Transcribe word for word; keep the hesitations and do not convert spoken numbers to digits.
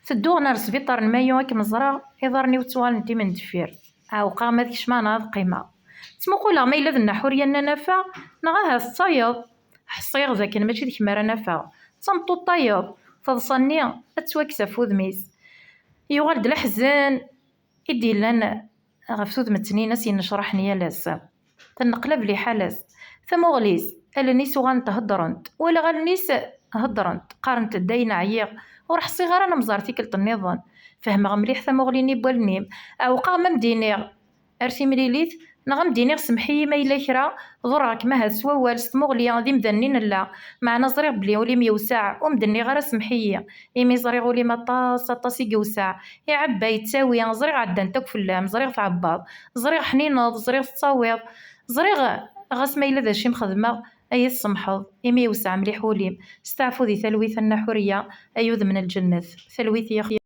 Tedduɣ ɣer sbiṭar n Mayu, akken ẓriɣ iḍarren-iw ttuɣalen d imendeffir. Ɛewqeɣ ma ad kecmeɣ neɣ ad qqimeɣ. Ttmuquleɣ ma yella d Nna Ḥuriya n Nna Nafa, neɣ ahat tettayeḍ. Ḥṣiɣ d akken mačči d kemm ara nafeɣ. D tameṭṭut tayeḍ, taḍsa-nni ad tettwakkes ɣef wudem-is. Yuɣal-d leḥzen i d-yellan ɣef tudmet-nni i as-yennecraḥen yal ass. Tenneqlab liḥala-s. Tamuɣli-s, allen-is uɣalent heddrent. Walaɣ allen-is heddrent, qqarent-d dayen ɛyiɣ. Ur ḥṣiɣ ara nemẓer tikkelt nniḍen. Fehmeɣ mliḥ tamuɣli-nni n wallen-im. Ɛewqeɣ ma m-d-iniɣ ar timlilit, neɣ a m-d-iniɣ semmeḥ-iyi ma yella kra, ḍurreɣ-kem ahat s wawal, s tmuɣli, d imdanen i nella. Meɛna ẓriɣ belli ul-im yewseɛ, ur m-d-nniɣ ara semmeḥ-iyi, imi ẓriɣ ul-im aṭas, aṭas i yewseɛ. Iɛebba, yettawi, ẓriɣ ɛeddant akk fell-am, ẓriɣ tɛebbaḍ, ẓriɣ ḥnineḍ, ẓriɣ tettawiḍ, ẓriɣ ɣas ma yella d acu i m-xedmeɣ, ad iyi-tsemḥeḍ, imi yewseɛ mliḥ ul-im. Steɛfu di talwit a Nna Ḥuriya, ay udem n lǧennet, talwit i